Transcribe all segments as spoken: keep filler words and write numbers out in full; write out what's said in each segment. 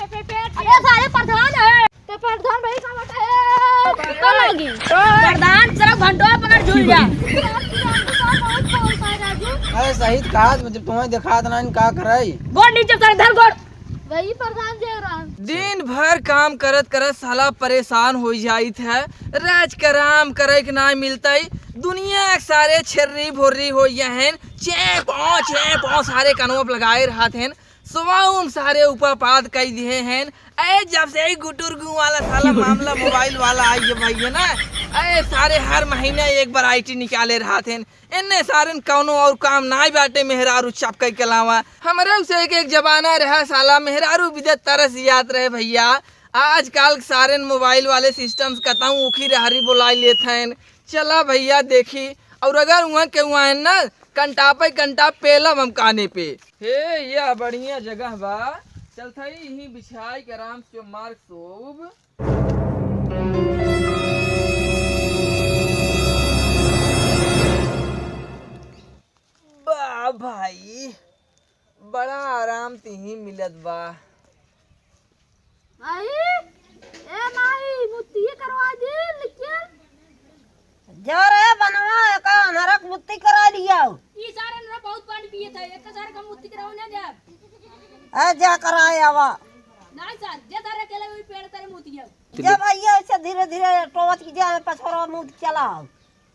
अरे सारे प्रधान है। तो प्रधान भाई का बता है? तो लगी। प्रधान सिर्फ घंटों पकड़ झूल जा। अरे सही कहा, जब तुम्हें दिखात ना, का करे? गोड़ नीचे कर, धर गोड़। वही प्रधान जय राम। दिन भर काम करत करत साला परेशान हो जाइत है। राज के आराम करे के ना मिलतई। दुनिया के सारे छेर्री भोर्री हो गया हैं। चे पाँव, चे पाँव सारे कनवा पे लगाए रहत हैं। सुबह उम सारे ऊपर पाद कई दिए हैं। अरे जब से ही गुटुर गू वाला साला मामला मोबाइल वाला आई है भाई, है ना? अरे सारे हर महीने एक वैरायटी निकाले रहत हैं। इन्ने सारन कौनो और काम नाई बाटे मेहरारू चपके के अलावा। हमरे उसे एक, एक जमाना रहा साला मेहरारू बिदे तरस जात रहे भैया। आजकल सारन मोबाइल वाले सिस्टम से कतहूँ उखी रहरी बोलाई लेत हैं। चला भैया देखी, और अगर उहाँ के उहाँ है ना, कंटापे कंटाप पेलब हम काने पे। हे, यह बढ़िया जगह बा, चलथई यहीं बिछाई के आराम से मार सोब। बा भाई, बड़ा आराम तिही मिलत बा। माई, ए माई, मुत्तिये करवा दे, लेकिन जा रे बनवा, एका अनहरा के मुत्ती करा लिया। ई सारे अनहरा बहुत पानी पिए था, एक सारे का मुत्ती कराओ ना जा। ए, जा कराए आवा। नहीं सर, जे सारे अकेले वही पेड़ तरे मुत्ती है। जा भैया, ऐसे धीरे धीरे टोवत की जा, पछोरा मुत्ती चलाओ।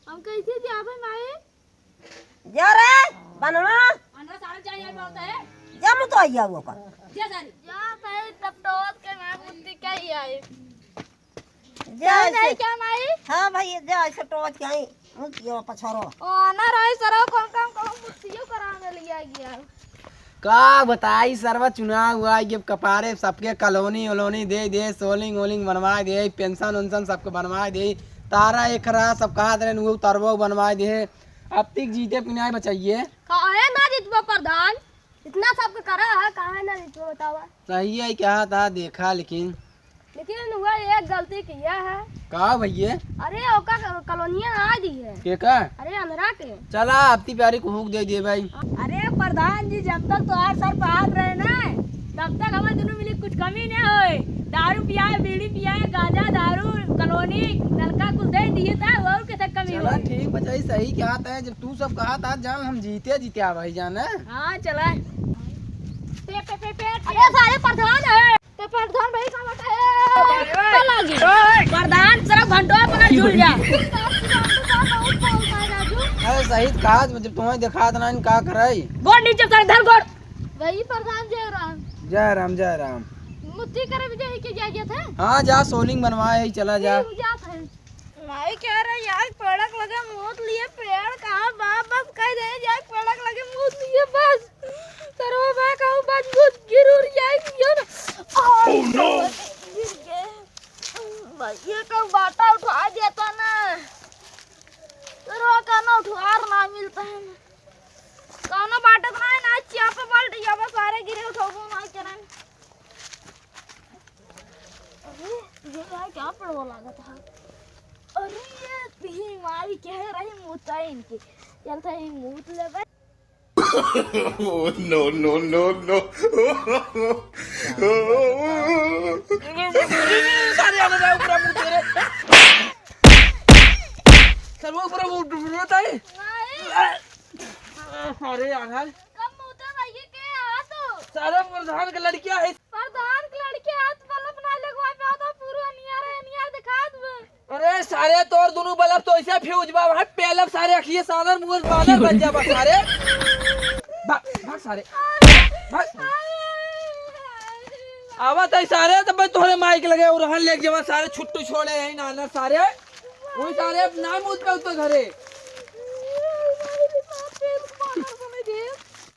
हम कैसे जाबे माई? जा रे बनवा। अंडा सारा चाय आई बहुत है। जा मुतोइया वो का। जा सारी। जा सारी टपटोत के मैं मुत्ती कही आई। जा जा ऐसे। नहीं क्या माई? हाँ भाई, जा ऐसे टोवत के आई। मुतियो पछोरो। ओ, ना रही सरो, कौन काम करो, मुत्तियो कराने लिया गया। का बताई सरवा, चुनाव हुआ, ये कपारे सबके कॉलोनी वोलोनी दे दे, सोलिंग वोलिंग बनवा दे, पेंशन उंशन सबके बनवा दे। तारा एकरा सब कहा दे, वो तरबो बनवा दे। अब तक जीते पिनाए बचाइए। काहे ना जीतबो प्रधान? इतना सबके करा है, काहे ना जीतबो बतावा? सही है, क्या था देखा, लेकिन लेकिन हुआ एक गलती किया है। का भैया? अरे ओका क-, कॉलोनिया ना आ दी है। के का? अरे अंधरा के। चला, आपती प्यारी को हुक दे दिए भाई। अरे प्रधान जी, जब तक तोहार सर पे हाथ रहे ना, तब तक हमारे दोनों मिली कुछ कमी नहीं होए। दारू पियाए, बीड़ी पियाए, गांजा, दारू, कॉलोनी, नलका कुल दे दिए था, और कैसे कमी चला होए? ठीक बचाई, सही कहा था, जब तू सब कहा था, जान हम जीते जीते आ भाई जान। हाँ, चला। पे, पे, पे, पे, अरे सारे प्रधान है। तो प्रधान भाई का बता है? तो लगी। प्रधान सिर्फ घंटों पकड़ झूल जा। अरे सही कहा, जब तुम्हें दिखात ना, का करे? गोड़ नीचे कर, धर गोड़। वही प्रधान जय राम। जय राम, जय राम। मुत्ती करे भी जाए के जा गया था? हाँ, जा सोलिंग बनवाए, चला जा। ठीक, जात है। माई कह रहे, "यार, पेड़क लगे मूत लिए, पेड़ कहाँ बा?" बस कह दे, "यार, पेड़क लगे मूत लिए, बस।" सरवा बा कहूँ, बस मूत गिर उड़ जाए, यो ना। Oh, no! गिर गए। भाई, ये कहूँ बाटा उठा देता ना। सरवा का ना उठवार ना मिलता है। कौनो बाटा तो ना है, ना चिया पे पलट गया, बस सारे गिरे उठाओ, ना चरण। अरे, ये गाय क्या पड़वा लागत है? अरे, ये तीन माई कह रही मूता इनकी। चलता ही मूत लेबे। Oh, no, no, no, no। सारे आने जाओ, पूरा मूत रे। सर, वो पूरा वो डुबलोता है। नहीं। अरे यार। कम मूता भाई, ये क्या है तो? सारे प्रधान के लड़कियां है। प्रधान के लड़के हाथ बल्ब ना लगवा पावत, पूरा नियर है, नियर दिखात बा। अरे सारे, तोर दुनु बल्ब तो ऐसे फ्यूज बा, वहाँ पेलब सारे अखिए सानर मुँह बानर बन जाबा सारे। भाग, भाग सारे, भाग। आवा तई सारे, तब तोहरे माई के लगे और हन लेके जावा सारे, छुट्टू छोड़े यही नाना सारे, वही सारे नाम उत पे उतर घरे।